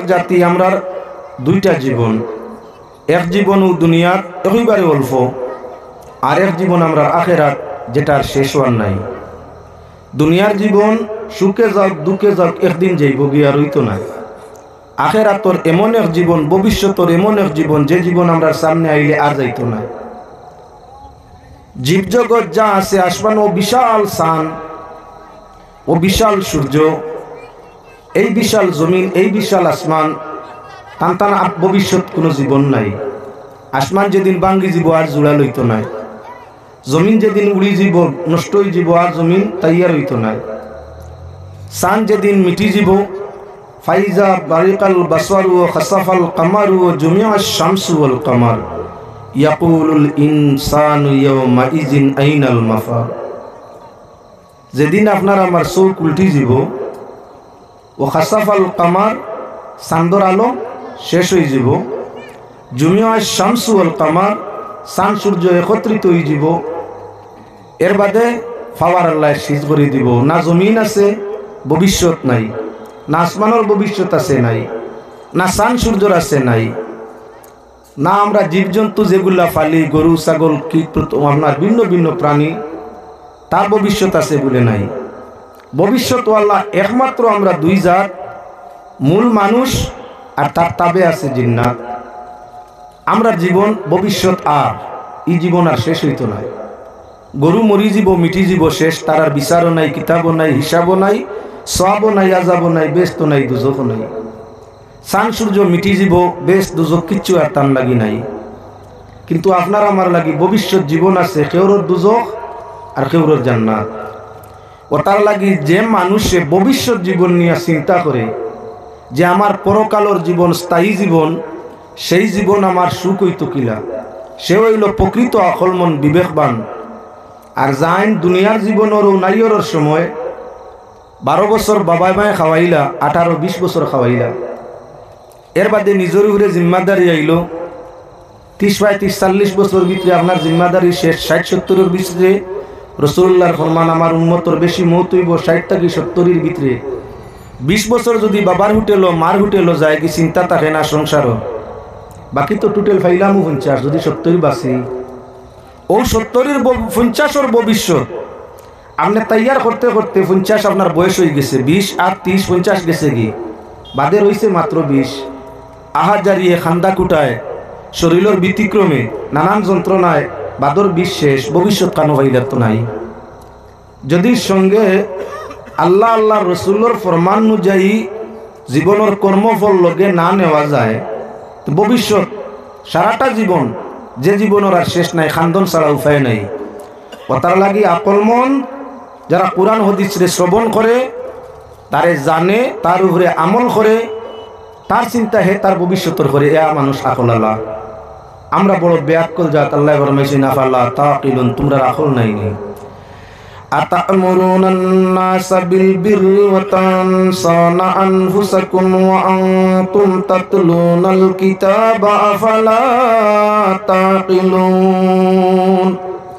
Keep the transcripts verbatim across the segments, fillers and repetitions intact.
জাতি, আমরার দুইটা জীবন। এক জীবন অউ দুনিয়ার একেবারে অল্প, আর এক জীবন আমরার আখেরাত, যেটার শেষ অওয়ার নাই। দুনিয়ার জীবন সুখে যাউক দুঃখে যাউক একদিন যাইবো গিয়া, রইতো নায়। আখেরাতর এমন এক জীবন, ভবিষ্যতর এমন এক জীবন, যে জীবন আমরার সামনে আইলে আর যাইতো নায়। জীবজগৎ যা আছে, আসমান ও বিশাল চান, ও বিশাল সূর্য, এই বিশাল জমিন, এই বিশাল আসমান, তান তান আপ-, ভবিষ্যৎ কুনু জীবন নাই। আসমান যেদিন ভাঙ্গি যিবো আর জুড়া লইতো নায়, জমিন যেদিন উড়ি যিবো, নষ্ট অই যিবো, আর জমিন তৈয়ার অইতো নায়। চান যেদিন মিটি যিবো, فإذا برق البصر وخسف القمر وجمع الشمس والقمر يقول الإنسان يومئذ أين المفر। যেদিন আপনার আমার চউখ উল্টি যিবো, وخسف القمر, চান্দর আলো শেষ অই যিবো, جمع الشمس والقمر, চান সূর্য একত্রিত অই যিবো, এর বাদে পাওয়ার আল্লায় সিজ করি দিবো। না জমিন আছে, ভবিষ্যৎ নাই, না আসমানর ভবিষ্যৎ আছে নাই, না চান সূর্যর আছে নাই, না আমরা জীবজন্তু যেগুলা পালি, গরু, ছাগল, কীট, পতঙ্গ, আপনার ভিন্ন ভিন্ন প্রাণী, তার ভবিষ্যৎ আছে বুলে নাই। ভবিষ্যৎ আল্লাহ একমাত্র আমরা দুই জাত, মূল মানুষ আর তার তাবে আছে জিন্নাত। আমরার জীবন ভবিষ্যৎ আর, ই জীবন আর শেষ অইতো নায়। গরু মরি যিবো, মিটি যিবো, শেষ, তার আর বিচারও নাই, কিতাবও নাই, হিসাবও নাই, সওয়াবও নাই, আযাবও নাই, বেহেস্ত নাই, দুজখও নাই। চান সূর্য মিটি যিবো, বেহেস্ত দুজখ কিচ্ছু আর তান লাগি নাই। কিন্তু আপনার আমার লাগি ভবিষ্যৎ জীবন আছে, কেউরর দুজখ আর কেউরর জান্নাত। অতার লাগি যে মানুষে ভবিষ্যৎ জীবন নিয়া চিন্তা করে যে আমার পরকালর জীবন স্থায়ী জীবন, সেই জীবন আমার সুখ অইতো কিলা, সে অইলো প্রকৃত আকলমন বিবেকবান। আর যাইন দুনিয়ার জীবনর উনাইয়রর সময় বারো বছর বাবায় মায়ে খাওয়াইলা, আঠারো বিশ বছর খাওয়াইলা, এর বাদে নিজর উপরে জিম্মাদারি আইলো, ত্রিশ পঁয়ত্রিশ চল্লিশ বছর ভিতরে আপনার জিম্মাদারি শেষ। ষাইট সত্তরর ভিতরে রসুলুল্লাহর ফরমান, আমার উম্মতর বেশি মউত অইবো ষাইট থাকি সত্তরর ভিতরে। বিশ বছর যুদি বাবার হোটেলো, মার হোটেলো যায়, কি চিন্তা থাকে না সংসারো? বাকি তো total পাইলামউ পঞ্চাশ, যুদি সত্তর বাঁচি। অউ সত্তরর ভ-, পঞ্চাশর ভবিষ্যৎ আপনে তৈয়ার করতে করতে পঞ্চাশ আপনার বয়স অই গেছে, বিশ আর ত্রিশ, পঞ্চাশ গেছে গি, বাদে রইছে মাত্র বিশ। আহাজারিয়ে, খান্দা কুটায়, শরীলর ব্যতিক্রমে, নানান যন্ত্রণায় বাদর বিশ শেষ, ভবিষ্যৎ খানো পাইলার তো নাই। যুদি সঙ্গে আল্লাহ, আল্লাহর রসুলর ফরমান অনুযায়ী জীবনর কর্মফল লগে না নেওয়া যায়, তো ভবিষ্যৎ সারাটা জীবন, যে জীবনর আর শেষ নাই, খান্দন ছাড়া উপায় নাই। অতার লাগি আকলমন যারা কোরআন হাদিসরে শ্রবণ করে, তারে জানে, তার উপরে আমল করে, তার চিন্তা হে তার ভবিষ্যতর করে, এ মানুষ আকলআলা। আমরা বড় বেআক্কল জাত, আল্লায় ফরমাইছইন, "আফালা তাকিলুন", তুমরার আকল নাই নি। أتأمرون الناس بالبر وتنسون أنفسكم وأنتم تتلون الكتاب أفلا تعقلون।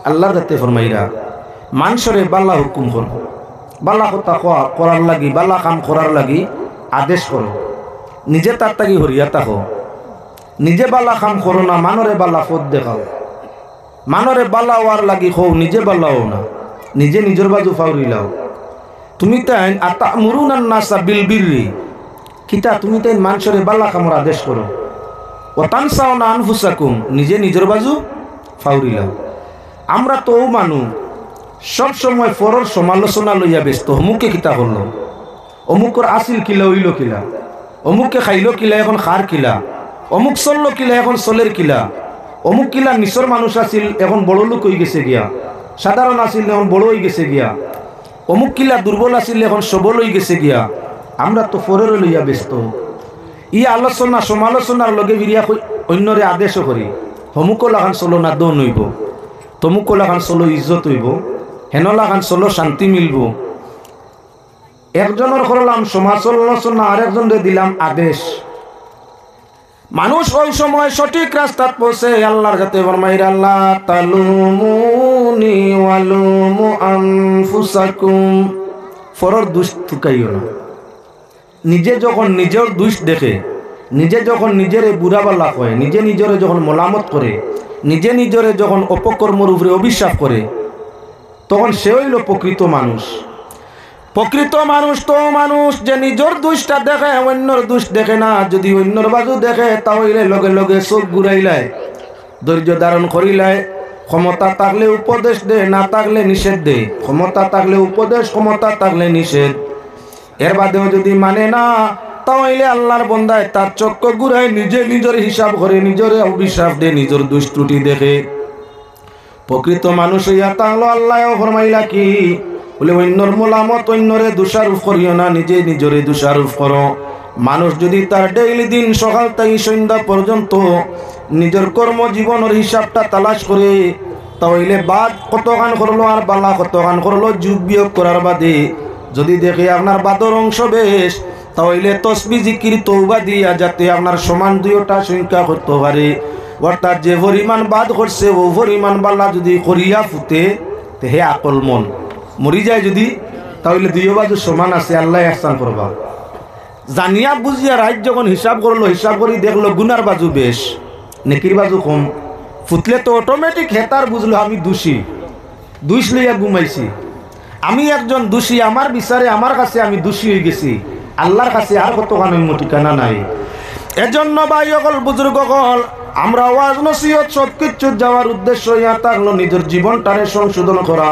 আল্লাহর জাতে ফরমাইরা, মানষরে বালা হুকুম করো, বালা কথা কওয়া, করার লাগি, বালা কাম করার লাগি আদেশ করো, নিজে তার থাকি হরিয়া থাকো। নিজে বালা কাম করো না, মানষরে বালা পথ দেখাও। মানষরে বালা অওয়ার লাগি কও, নিজে বালা অও না, নিজে নিজর বাজু ফাউরিলাও। তুমি তাইন আতা'মুরুনান নাসা বিল বিররি, কিতা তুমি তাইন মানষরে বালা কামর আদেশ করো। ওয়া তানসাউনা আনফুসাকুম, নিজে নিজর বাজু ফাউরিলাও। আমরা তো অউ মানুষ, সব সময় পরর সমালোচনা লইয়া ব্যস্ত। অমুকে কিতা করলো, অমুকর আছিল কিলা, অইলো কিলা, অমুকে খাইলো কিলা, এখন খার কিলা, অমুক চললো কিলা, এখন চলের কিলা, অমুক কিলা নিচর মানুষ আছিল, এখন বড় লোক অইগেছে গিয়া, সাধারণ আছিল, এখন বড় অইগেছে গিয়া, অমুক কিলা দুর্বল আছিল, এখন সবল অইগেছে গিয়া। আমরা তো পররে লইয়া ব্যস্ত। ই আলোচনা সমালোচনার লগে ফিরিয়া কই-, অইন্যরে আদেশও করি, হমুকর লাখান চলো না, দন অইবো, তমুকর লাখান চলো, ইজ্জত অইবো, হেনর লাখান চলো, শান্তি মিলবো। একজনর করলাম সমালোচনা, আরেকজনরে দিলাম আদেশ। মানুষ অউ সময় সঠিক রাস্তাত পৌঁছে, আল্লাহর কাছে ফরমাইরা, "লা তালুমুনি ওয়ালুমু আনফুসাকুম।" পরর দুষ তুকাইও না। নিজে যখন নিজর দুষ দেখে, নিজে যখন নিজরে বুরা বালা কয়, নিজে নিজরে যখন মলামত করে, নিজে নিজরে যখন অপকর্মর উপরে অভিশাপ করে, তখন সে অইলো প্রকৃত মানুষ। প্রকৃত মানুষ তো মানুষ যে নিজর দুষটা দেখে, অইন্যর দুষ দেখে না। যদি অইন্যর বাজু দেখে, তা অইলে লগে লগে চউখ ঘুরাইলায়, ধৈর্য ধারণ করিলায়। ক্ষমতা থাকলে উপদেশ দে, না থাকলে নিষেধ দে। ক্ষমতা থাকলে উপদেশ, ক্ষমতা থাকলে নিষেধ। এর বাদেও যদি মানে না, তা অইলে আল্লার বন্দায় তার চউখ ঘুরায়, নিজে নিজর হিসাব করে, নিজরে অভিশাপ দে, নিজর দুষ ত্রুটি দেখে। প্রকৃত মানুষ অইয়া থাকলো আল্লায়ও ফরমাইলা কি? বলে, অইন্যর মলামত, অইন্যরে দোষারোপ করিও না, নিজে নিজরে দোষারোপ করো। মানুষ যদি তার ডেইলি দিন সকাল থাকি সন্ধ্যা পর্যন্ত নিজর কর্মজীবনর হিসাবটা তালাশ করে, তা অইলে বাদ কতখান করলো আর বালা কতখান করলো, যোগ বিয়োগ করার বাদে যদি দেখে আপনার বাদর অংশ বেশ, তা অইলে তসবি জিকির তওবা দিয়া যাতে আপনার সমান দুইওটা সংখ্যা করতে পারে, অর্থাৎ যে পরিমাণ বাদ করছে অউ পরিমাণ বালা যদি করিয়া ফুতে, তে হে আকলমন। মরি যায় যদি, তা অইলে দুইও বাজু সমান আছে, আল্লায় এহসান করবা। জানিয়া বুঝিয়া রাইত যখন হিসাব করলো, হিসাব করি দেখলো গুনার বাজু বেশ, নেকির বাজু কম, ফুতলে তো অটোমেটিক হেতার বুঝলো আমি দোষী, দুষ লইয়া ঘুমাইছি, আমি একজন দোষী, আমার বিচারে আমার কাছে আমি দোষী অইগেছি, আল্লার কাছে আর কতখান অইমু, ঠিকানা নাই। এজন্য ভাই অকল, বুজুর্গ অকল, আমরা ওয়াজ নসিহত সব কিচ্ছু যাওয়ার উদ্দেশ্য ইয়া থাকলো নিজর জীবনটারে সংশোধন করা,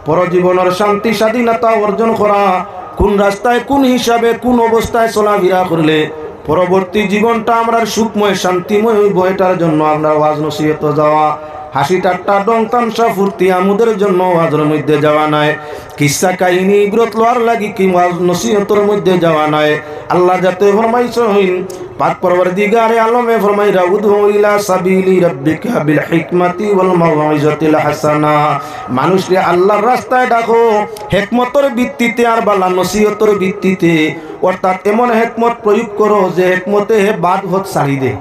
পরজীবনর শান্তি স্বাধীনতা অর্জন করা, কোন রাস্তায় কোন হিসাবে কোন অবস্থায় চলাফিরা করলে পরবর্তী জীবনটা আমরার সুখময় শান্তিময় অইবো, এটার জন্য আমরা ওয়াজ নসিহত যাওয়া। হাসি ঠাট্টা ঢং তামশা ফুর্তি আমোদের জন্য ওয়াজর মধ্যে যাওয়া নায়। কিসসা কাহিনী ইবরত লওয়ার লাগি কি ওয়াজ নসিহতর মধ্যে যাওয়া নায়। আল্লায় যাতে ফরমাইছইন, পাক পরওয়ারদিগারে আলমে ফরমাইরা, "উদউ ইলা সাবিলি রাব্বিকা বিল হিকমাতি ওয়াল মাউইজাতিল হাসানা।" মানুষরে আল্লার রাস্তায় ডাকো হেকমতর ভিত্তিতে আর বালা নসিহতর ভিত্তিতে, অর্থাৎ এমন হেকমত প্রয়োগ করো যে হেকমতে হে বাদ পথ ছাড়ি দে।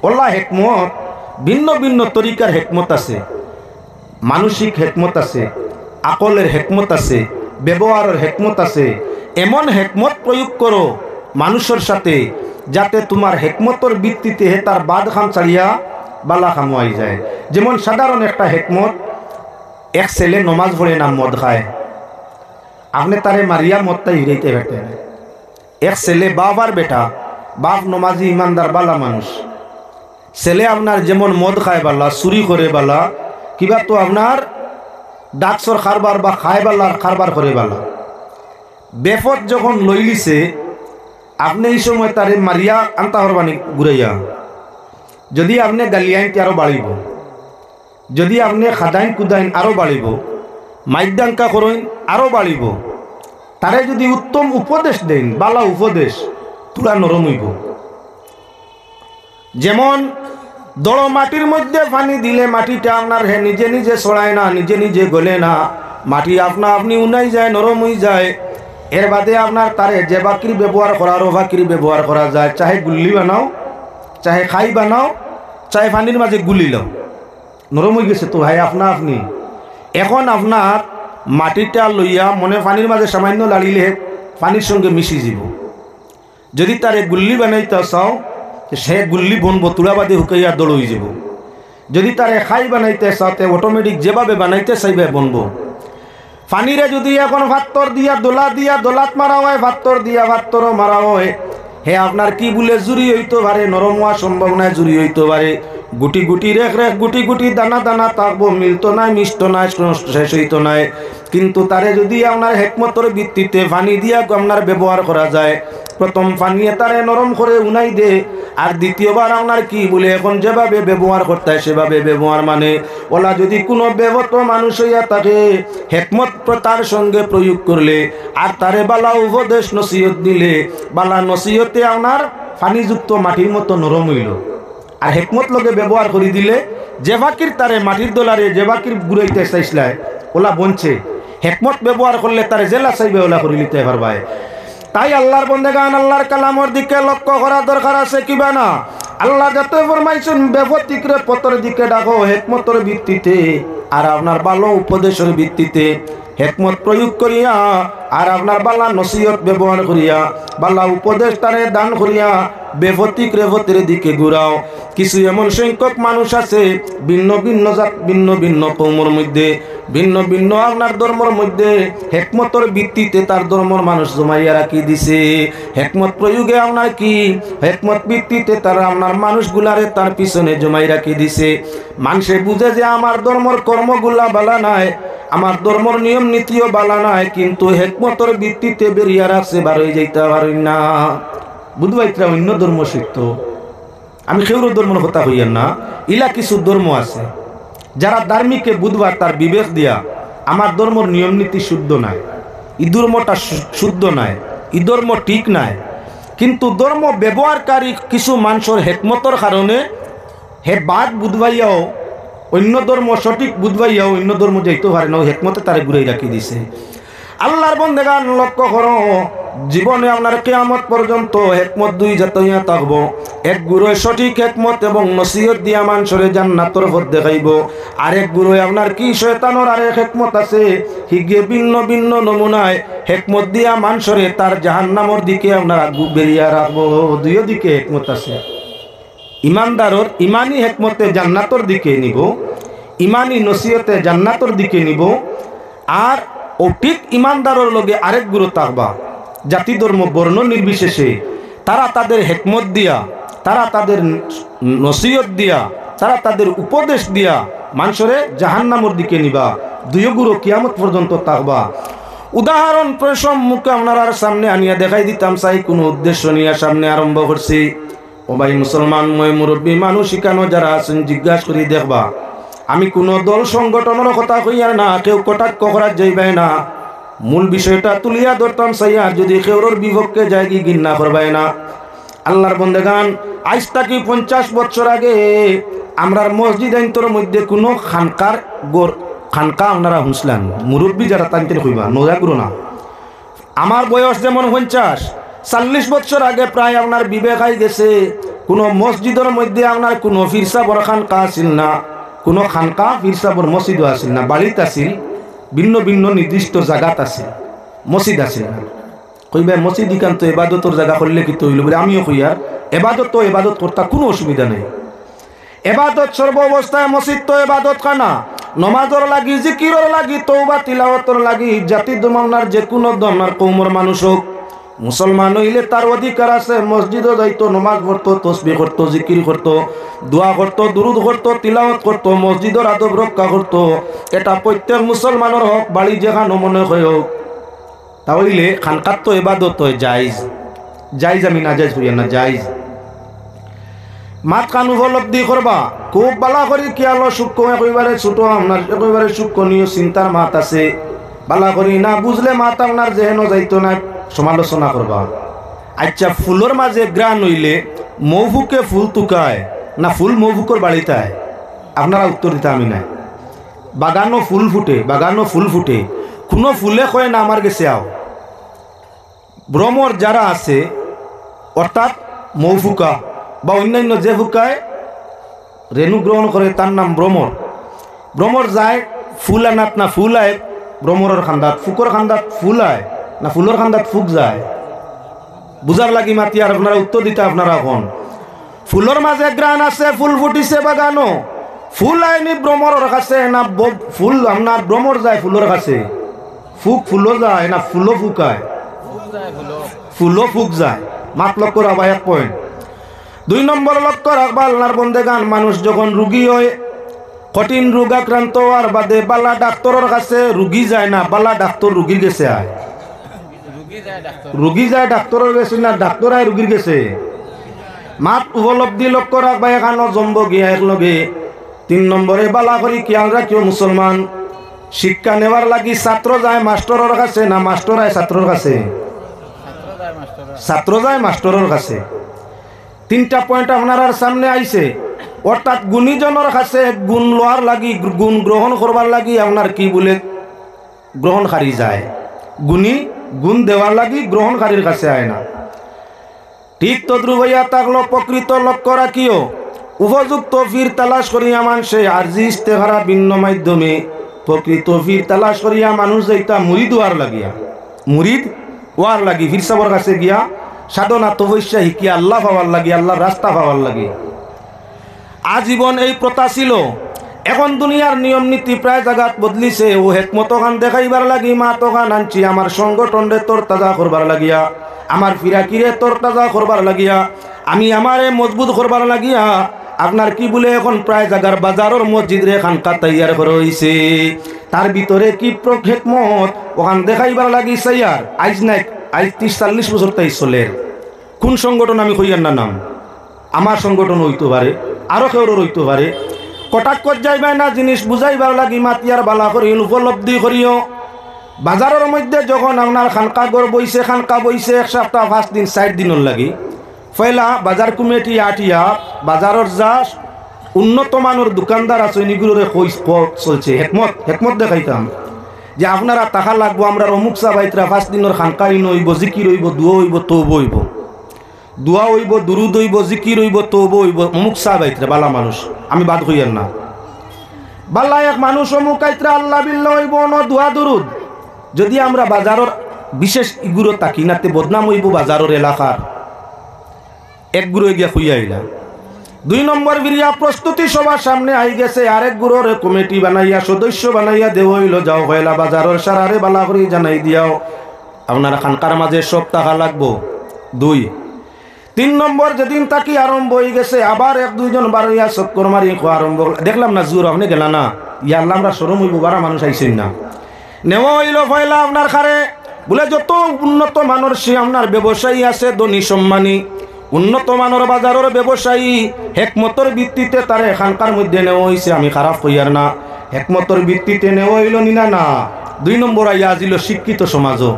অলা হেকমত, ভিন্ন ভিন্ন তরিকার হেকমত আছে, মানসিক হেকমত আছে, আকলের হেকমত আছে, ব্যবহারর হেকমত আছে। এমন হেকমত প্রয়োগ করো মানুষর সাথে, যাতে তুমার হেকমতর ভিত্তিতে হে তার বাদ কাম ছাড়িয়া বালা কামো আই যায়। যেমন সাধারণ একটা হেকমত, এক ছেলে নমাজ পড়ে না, মদ খায়, আপনে তারে মারিয়া মদটা হিরাইতে পারতেন। এক ছেলে, বাপ আর বেটা, বাপ নমাজি, ইমানদার, বালা মানুষ, ছেলে আপনার যেমন মদ খায় বালা, চুরি করে বালা, কিবা তো আপনার ড্রাগসর কারবার বা খায় বালার কারবার করে বালা, বেপথ যখন লইলিছে, আপনে ই সময় তারে মারিয়া আনতা পারবা নি ঘুরাইয়া? যদি আপনে গালিয়াইন তে আরো বাড়িবো, যদি আপনে খাদাইন কুদাইন আরো বাড়িবো, মাইরদাঙ্কা করইন আরো বাড়িবো। তারে যদি উত্তম উপদেশ দেইন, বালা উপদেশ, থুড়া নরম অইবো। যেমন দড় মাটির মধ্যে পানি দিলে মাটিটা আপনার হে নিজে নিজে ছড়ায় না, নিজে নিজে গলে না, মাটি আপনা আপনি উনাই যায়, নরম অই যায়। এর বাদে আপনার তারে যে বাকির ব্যবহার করার, ও বাকির ব্যবহার করা যায়, চাহে গুল্লি বানাও, চাহে খাই বানাও, চাহে পানির মাঝে গুলি লও, নরম অই গেছে তো ভাই আপনা আপনি। এখন আপনার মাটিটা লইয়া মনে পানির মাঝে সামান্য লাড়িলে পানির সঙ্গে মিশি যাব। যদি তারে গুল্লি বানাইতে চাও, তে সে গুল্লি বনবো, তুড়া বাদে হুকাইয়া দড় অই যাব। যদি তারে খাই বানাইতে চাও, তে অটোমেটিক যেভাবে বানাইতে চাইবে বনবো। পানিরে যদি এখন ফাত্তর দিয়া, দোলা দিয়া, দোলাত মারা হয়, ফাত্তর দিয়া, ফাত্তরও মারা হয়, হে আপনার কি বুলে জুড়ি অইতো পারে, নরম অওয়া সম্ভব নায়, জুড়ি অইতো পারে। গুটি গুটি রেখ রেখ, গুটি গুটি দানা দানা থাকবো, মিলতো নায়, মিশতো নায়, শেষ অইতো নায়। কিন্তু তারে যদি আপনার হেকমতর ভিত্তিতে পানি দিয়া আপনার ব্যবহার করা যায়, প্রথম পানিয়ে তারে নরম করে উনাই দে, আর দ্বিতীয়বার আপনার কি বুলে এখন যেভাবে ব্যবহার করতে হয় সেভাবে ব্যবহার, মানে, ওলা যদি কোনো বেপথ মানুষ অইয়া থাকে, হেকমত প্র-, তার সঙ্গে প্রয়োগ করলে, আর তারে বালা উপদেশ নসিহত দিলে, বালা নসিহতে আপনার পানিযুক্ত মাটির মতো নরম অইলো। আর হেকমত লগে ব্যবহার করি দিলে, যে বাকির তারে মাটির দলারে যে বাকির ঘুরাইতে চাইছলায়, ওলা বনছে। হেকমত ব্যবহার করলে তারে যেলা চাইবে ওলা করি নিতে পারবায়। তাই আল্লার বন্দেগান, আল্লার কালামর দিকে লক্ষ্য করা দরকার আছে কিবা না? আল্লায় যাতে ফরমাইছইন, বেপথিকরে পথর দিকে ডাকো হেকমতর ভিত্তিতে, আর আপনার ভালো উপদেশর ভিত্তিতে। হেকমত প্রয়োগ করিয়া আর আপনার বালা নসিহত ব্যবহার করিয়া, বালা উপদেশ তারে দান করিয়া বেপথিক রেপথের দিকে ঘুরাও। কিছু এমন সংখ্যক মানুষ আছে ভিন্ন ভিন্ন জাত, ভিন্ন ভিন্ন কওমর মধ্যে, ভিন্ন ভিন্ন আপনার ধর্মর মধ্যে হেকমতর ভিত্তিতে তার ধর্মর মানুষ জমাইয়া রাখি দিছে। হেকমত প্রয়োগে আপনার কি, হেকমত ভিত্তিতে তারা আপনার মানুষগুলারে তার পিছনে জমাই রাখি দিছে। মানষে বুঝে যে আমার ধর্মর কর্মগুলা বালা নায়, আমার ধর্মর নিয়ম নীতিও বালা নায়, কিন্তু হেকমতর ভিত্তিতে বেরিয়া রাখছে, বারই যাইতা পারইন না। বুধবাইতরা অন্য ধর্ম সত্য, আমি কেউর ধর্মর কথা কইয়ার না, ইলা কিছু ধর্ম আছে, যারা ধার্মিকে বুধবার তার বিবেক দিয়া, আমার ধর্মর নিয়ম নীতি শুদ্ধ নায়, ই ধর্মটা শু-, শুদ্ধ নায়, ই ধর্ম ঠিক নায়, কিন্তু ধর্ম ব্যবহারকারী কিছু মানষর হেকমতর কারণে হে বাদ বুধবাইয়াও অন্য ধর্ম সঠিক বুধবাইয়াও অন্য ধর্ম যাইতো পারে না, অউ হেকমতে তারে ঘুরাই রাখি দিছে। আল্লাহর বন্দেগান, লক্ষ্য করো, জীবনে আপনার কিয়ামত পর্যন্ত হেকমত দুই জাত অইয়া থাকবো। এক গুরুয়ে সঠিক হেকমত এবং নসিহত দিয়া মানষরে জান্নাতর পথ দেখাইবো, আরেক গুরুয়ে আপনার কি শয়তানর আরেক হেকমত আছে, হিগে ভিন্ন ভিন্ন নমুনায় হেকমত দিয়া মানষরে তার জাহান্নামর দিকে আপনার আগু বেরিয়া রাখবো। দুইও দিকে হেকমত আছে। ইমানদারর ইমানি হেকমতে জান্নাতর দিকে নিবো, ইমানি নসিহতে জান্নাতর দিকে নিবো, আর অউ ঠিক ইমানদারর লগে আরেক গুরু থাকবা, জাতি ধর্ম বর্ণ নির্বিশেষে, তারা তাদের হেকমত দিয়া, তারা তাদের নসিহত দিয়া, তারা তাদের উপদেশ দিয়া মানষরে জাহান্নামর দিকে নিবা। দুইও গুরু কিয়ামত পর্যন্ত থাকবা। উদাহরণ প্রসম মুখে আপনারার সামনে আনিয়া দেখাই দিতাম চাই, কুনু উদ্দেশ্য নিয়া সামনে আরম্ভ করছি। ও ভাই মুসলমান, ময় মুরব্বী মানুষ ইকানো যারা আছইন, জিজ্ঞাস করি দেখবা। আমি কুনু দল সংগঠনর কথা কইয়ার না, কেউ কটাক্ষ করার যাইবায় না। মূল বিষয়টা তুলিয়া ধরতাম চাইয়ার, যদি কেউরর বিপক্ষে যায়গি, ঘিন্না করবায় না। আল্লাহর বন্দেগান, আইজ থাকি পঞ্চাশ বছর আগে আমরার মসজিদ আইন্তর মধ্যে কুনু খানকার গর-, খানকা আপনারা হুনছলান, মুরব্বী যারা তাইন্তরে কইবা, নজা গুরু না। আমার বয়স যেমন পঞ্চাশ, চল্লিশ বছর আগে প্রায় আপনার বিবেক আই গেছে, কুনু মসজিদর মধ্যে আপনার কুনু পীর সাবর খানকা আছিল না, কুনু খানকা পীর সাবর মসজিদও আছিল না, বাড়িত আছিল, ভিন্ন ভিন্ন নির্দিষ্ট জাগাত আছিল, মসজিদ আছিল না। কইবা, "মসজিদ ইখান তো এবাদতর জাগা করলে কিতা অইলো?" বলে, আমিও কইয়ার, এবাদত তো এবাদত করতা, কুনু অসুবিধা নাই। এবাদত সর্ব অবস্থায় মসজিদ তো এবাদত খানা, নমাজর লাগি, জিকিরর লাগি, তওবা তিলাওয়াতর লাগি, জাতি ধর্ম আপনার যে কুনু ধর্মর কওমর মানুষ অউক, মুসলমান অইলে তার অধিকার আছে মসজিদো যাইতো, নমাজ পড়তো, তসবিহ করতো, জিকির করতো, দোয়া করতো, দুরুদ করতো, তিলাওয়াত করতো, মসজিদর আদব রক্ষা করতো। এটা প্রত্যেক মুসলমানর হক, বাড়ি যেখানো মনে অয় অউক। তা অইলে খানকাত তো এবাদত অয়, জায়েজ। জায়েজ, আমি নাজায়েজ কইয়ার না, জায়েজ। মাতখান উপলব্ধি করবা, খুব বালা করি খিয়াল, সূক্ষ্ম, একেবারে ছোট, আপনার একেবারে সূক্ষ্ম নিয়ে চিন্তার মাত আছে। বালা করি না বুঝলে মাত আপনার জেহেনো যাইতো না, সমালোচনা করবা। আচ্ছা, ফুলর মাঝে ঘ্রাণ অইলে মৌফুকে ফুল তুকায় না ফুল মৌফুকর বাড়িত আয়? আপনারা উত্তর দিতা, আমি নায়। বাগানো ফুল ফুটে, বাগানো ফুল ফুটে, কুনু ফুলে কয় না আমার গেছে আও। ভ্রমর যারা আছে, অর্থাৎ মৌফুকা বা অন্যান্য যে ফুকায় রেণু গ্রহণ করে, তার নাম ভ্রমর। ভ্রমর যায় ফুল আনাত না ফুল আয় ভ্রমরর কান্দাত, ফুকর কান্দাত ফুল আয় না ফুলর কান্দাত ফুক যায়? বুঝার লাগি মাতিয়ার, আপনারা উত্তর দিতা আপনারা অখন। ফুলর মাঝে ঘ্রাণ আছে, ফুল ফুটিছে বাগানো। ফুল আয়নি ভ্রমরর কাছে না ব-, ফুল আপনার ভ্রমর যায় ফুলর কাছে? ফুক ফুলো যায় না ফুলো ফুকায়? ফুলো ফুক যায়। মাত লক্ষ্য রাখবা, এক point। দুই নম্বর লক্ষ্য রাখবা, আল্লাহর বন্দেগান, মানুষ যখন রুগী অয়, কঠিন রোগ আক্রান্ত অওয়ার বাদে বালা ডাক্তরর কাছে রুগী যায় না, বালা ডাক্তর রুগীর গেছে আয়। রুগী যায় ডাক্তরর গেছে না, ডাক্তর আয় রুগীর গেছে? মাত উপলব্ধি লক্ষ্য রাখবা, এখানো জমব গিয়া এক লগে। তিন নম্বরে বালা করি খিয়াল রাখিও মুসলমান, শিক্ষা নেওয়ার লাগি ছাত্র যায় মাস্টরর কাছে না মাস্টর আয় ছাত্রর কাছে? ছাত্র যায় মাস্টরর কাছে। তিনটা point আপনারার সামনে আইছে, অর্থাৎ গুণীজনর কাছে গুণ লওয়ার লাগি, গুণ গ্রহণ করবার লাগি আপনার কি বলে গ্রহণকারী যায়, গুণী গুণ দেওয়ার লাগি গ্রহণকারীর কাছে আয় না। ঠিক তদ্রূপ অইয়া থাকলো প্রকৃত লক্ষ্য রাখিও, উপযুক্ত পীর তালাশ করিয়া মানষে আরজি ইস্তেখারা ভিন্ন মাধ্যমে প্রকৃত পীর তালাশ করিয়া মানুষ যাইতা মুরিদ অওয়ার লাগিয়া, মুরিদ অওয়ার লাগি, পীর সাবর কাছে গিয়া সাধনা তপস্যা হিকিয়া আল্লাহ পাওয়ার লাগি, আল্লাহর রাস্তা পাওয়ার লাগি। আজীবন এই প্রথা ছিল। এখন দুনিয়ার নিয়ম নীতি প্রায় জাগাত বদলিছে। অউ হেকমত অখান দেখাইবার লাগি মাত অখান আনছি, আমার সংগঠনরে তরতাজা করবার লাগিয়া, আমার ফিরাকিরে তরতাজা করবার লাগিয়া, আমি আমারে মজবুত করবার লাগিয়া। আপনার কি বলে, এখন প্রায় জাগার বাজারর মসজিদরে খানকা তৈয়ার করা অইছে। তার ভিতরে কি প্র-, হেকমত, অখান দেখাইবার লাগি চাইয়ার। আইজ নায়, আইজ ত্রিশ চল্লিশ বছর তাই চলের। কোন সংগঠন আমি কইয়ার না নাম, আমার সংগঠন অইতো পারে, আরো কেউরর অইতো পারে। কটাক্ষত যাইবায় না, জিনিস বুঝাইবার লাগি মাতিয়ার, বালা করি উপলব্ধি করিও। বাজারর মধ্যে যখন আপনার খানকা ঘর বইছে, খানকা বইছে এক সপ্তাহ, পাঁচ দিন, চাইর দিনর লাগি, পয়লা বাজার কমিটি আটিয়া বাজারর যা উন্নত মানর দোকানদার আছে, ইগুলোরে কই ক-, চলছে, হেকমত, হেকমত দেখাইতাম যে আপনারা থাকা লাগবো, আমরার অমুক সাব আইতরা, পাঁচ দিনর খানকা ইনো অইবো, জিকির অইবো, দোয়া অইবো, তওবা অইবো। দোয়া অইবো, দুরুদ অইবো, জিকির অইবো, তওবা অইবো, অমুক সাব আইতরা, বালা মানুষ, আমি বাদ কইয়ার না। বালা এক মানুষ অমুক আইতরা, আল্লাহ বিল্লাহ অইবো, অনো দোয়া দুরুদ। যদি আমরা বাজারর বিশেষ ইগুরো থাকি না, তে বদনাম অইবো বাজারর এলাকার। এক গুরু গিয়া কইয়া আইলা। দুই নম্বর ফিরিয়া প্রস্তুতি সভার সামনে আই গেছে, আরেক গুরুরে কমিটি বানাইয়া, সদস্য বানাইয়া দেওয়া অইলো, যাও পয়লা বাজারর সারারে বালা করি জানাই দিয়াও, আপনার খানকার মাঝে সব থাকা লাগবো। দুই, তিন নম্বর যেদিন থাকি আরম্ভ অই গেছে, আবার এক দুইজন বারইয়া চক্কর মারি খোয়া আরম্ভ করলা। দেখলাম না জুর, আপনে গেলা না, ইয়া আল্লাহ, আমরা শরম অইবো, বারা মানুষ আইছইন না। নেওয়া অইলো পয়লা আপনার খারে, বলে যত উন্নত মানর সে আপনার ব্যবসায়ী আছে, ধনী সম্মানী, উন্নত মানর বাজারর ব্যবসায়ী, হেকমতর ভিত্তিতে তারে খানকার মধ্যে নেওয়া অইছে, আমি খারাপ কইয়ার না, হেকমতর ভিত্তিতে নেওয়া অইলো নি না? না। দুই নম্বর আইয়া আজিল শিক্ষিত সমাজও।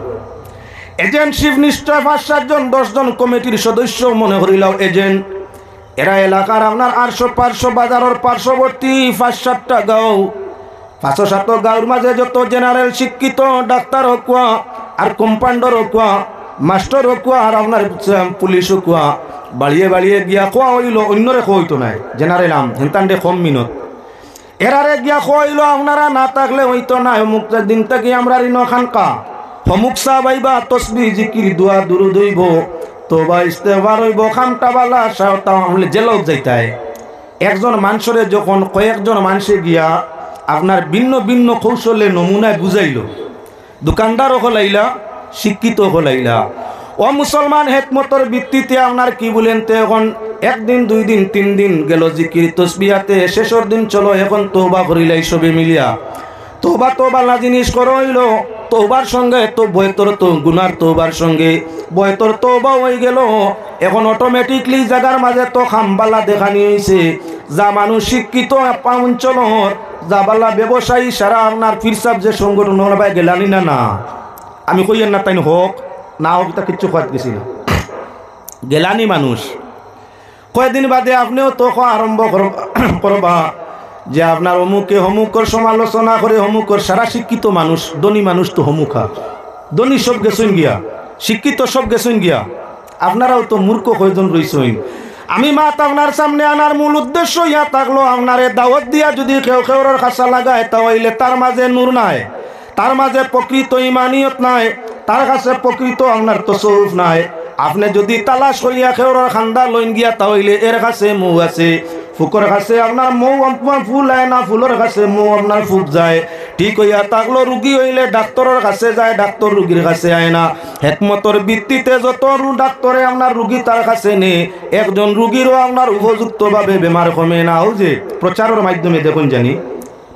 এজেন্ট শিব নিশ্চয় পাঁচ সাতজন, দশজন কমিটির সদস্য মনে করিলাও এজেন্ট। এরা এলাকার আপনার আরশো পারশো বাজারর পার্শ্ববর্তী পাঁচ সাতটা গাঁও, পাঁচশো সাত গাঁওর মাঝে যত জেনারেল শিক্ষিত, ডাক্তার অকুয়া, আর কম্পাউন্ডার অকুয়া, মাস্টার অকুয়া, আর আপনার, আহ, পুলিশ অকুয়া, বাড়িয়ে বাড়িয়ে গিয়া কওয়া অইলো, অন্যরে কওয়া অইতো নায়, জেনারেল আম, হেনতানরে কম মিনত। এরারে গিয়া কওয়া অইলো, আপনারা না থাকলে অইতো নায়, অমুক দিন থাকি আমরার ইনো খানকা, অমুক সাব আইবা, তসবি, জিকির, দোয়া, দুরুদ অইবো, তওবা, ইস্তেগফার অইবো, খামটা বালা, সাওতা আমলে জেলও যাইতায়। একজন মানষরে যখন কয়েকজন মানষে গিয়া আপনার ভিন্ন ভিন্ন কৌশলে নমুনায় বুঝাইলো, দোকানদার অকল আইলা, শিক্ষিত অকল আইলা। ও মুসলমান, হেকমতর ভিত্তিতে আপনার কি বলেন তে এখন একদিন, দুই দিন, তিন দিন গেল জিকির তসবিহাতে, শেষর দিন চলো এখন তওবা করিলাই সবে মিলিয়া। তওবা তো বালা জিনিস করা অইলো, তওবার সঙ্গে তো বয়তর তো গুনার তওবার সঙ্গে বয়তর তওবা অই গেল। এখন অটোমেটিকলি জাগার মাঝে তো খামবালা দেখানি অইছে, যা মানুষ শিক্ষিত আপা অঞ্চলর, যা বালা ব্যবসায়ী সারা আপনার পীর সাব যে সংগঠন অনো ভাই গেলানি না, না? আমি কইয়ার না তাইন হক, না হক, ইতা কিচ্ছু কওয়াত গেছি না। গেলানি মানুষ। কয়দিন বাদে আপনেও তো কওয়া আরম্ভ কর-, করবা যে আপনার অমুকে হমুকর সমালোচনা করে, হমুকর সারা শিক্ষিত মানুষ, ধনী মানুষ তো হমুকা। ধনী সব গেছইন গিয়া, শিক্ষিত সব গেছইন গিয়া। আপনারাও তো মূর্খ কয়জন রইছইন। আমি মাত আপনার সামনে আনার মূল উদ্দেশ্য ইয়া থাকলো, আপনারে দাওয়াত দিয়া যদি কেউ কেউরর খাসা লাগায়, তা অইলে তার মাঝে নূর নাই, তার মাঝে প্রকৃত ইমানিয়ত নাই, তার কাছে প্রকৃত আপনার তসৌফ নাই। আপনে যদি তালাশ করিয়া কেউরর খান্দা লইন গিয়া, তা অইলে এর কাছে মৌ আছে, ফুকর কাছে আপনার মৌ আম-, ফুল আয় না, ফুলর কাছে মৌ আপনার ফুক যায়। ঠিক অইয়া থাকলো, রুগী অইলে ডাক্তরর কাছে যায়, ডাক্তর রুগীর কাছে আয় না। হেকমতর ভিত্তিতে যত রু-, ডাক্তরে আপনার রুগী তার কাছে নে, একজন রুগীরও আপনার উপযুক্তভাবে বেমার কমে না। অউ যে প্রচারর মাধ্যমে দেখইন জানি,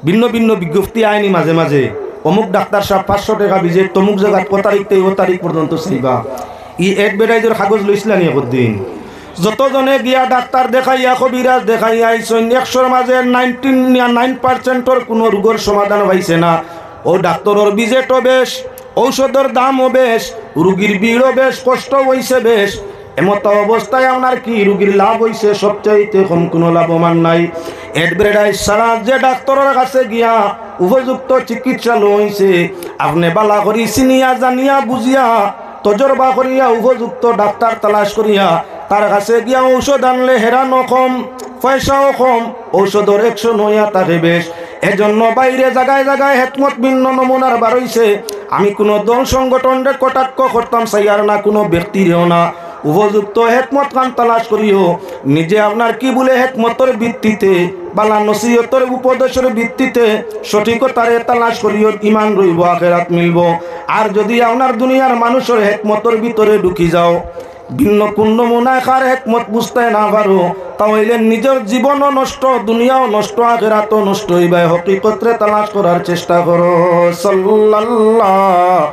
ভিন্ন ভিন্ন বিজ্ঞপ্তি আয়নি মাঝে মাঝে, অমুক ডাক্তার সাব পাঁচশো টেকা ভিজিট, তমুক জাগাত ক তারিখ থাকি ও তারিখ পর্যন্ত চাইবা। ই অ্যাডভার্টাইজর কাগজ লইছিলানি একদিন। যতজনে গিয়া ডাক্তার দেখাইয়া, কবিরাজ দেখাইয়া আইছইন, একশোর মাঝে নাইনটি নাইন পার্সেন্টর কুনু রোগর সমাধান পাইছে না। অউ ডাক্তরর ভিজিটও বেশ, ঔষধর দামও বেশ, রুগীর ভিড়ও বেশ, কষ্ট অইছে বেশ। এমত অবস্থায় আপনার কি রুগীর লাভ অইছে? সবচাইতে কম, কুনু লাভবান নাই। অ্যাডভার্টাইজ ছাড়া যে ডাক্তরর কাছে গিয়া উপযুক্ত চিকিৎসা লইছে, আপনে বালা করি চিনিয়া, জানিয়া, বুঝিয়া, তজরবা করিয়া, উপযুক্ত ডাক্তার তালাশ করিয়া, তার কাছে গিয়া ঔষধ আনলে হেরানও কম, পয়সাও কম, ঔষধর action অইয়া থাকে বেশ। এজন্য বাইরে জাগায় জাগায় হেকমত ভিন্ন নমুনার বারইছে। আমি কুনু দল সংগঠনরে কটাক্ষ করতাম চাইয়ার না, কুনু ব্যক্তিরেও না। উপযুক্ত হেকমত খান তালাশ করিও। নিজে আপনার কিবুলে হেকমতর ভিত্তিতে, বালা নসিহতর উপদেশর ভিত্তিতে সঠিকতারে তালাশ করিও, ইমান রইবো, আখেরাত মিলবো। আর যুদি আপনার দুনিয়ার মানুষর হেকমতর ভিতরে ঢুকি যাও, ভিন্ন কুন নমুনায় কার হেকমত বুঝতায় না পারো, তা অইলে নিজর জীবনও নষ্ট, দুনিয়াও নষ্ট, আখেরাতও নষ্ট অইবায়। হকিকতরে তালাশ করার চেষ্টা করো। সাল্লাল্লাহ।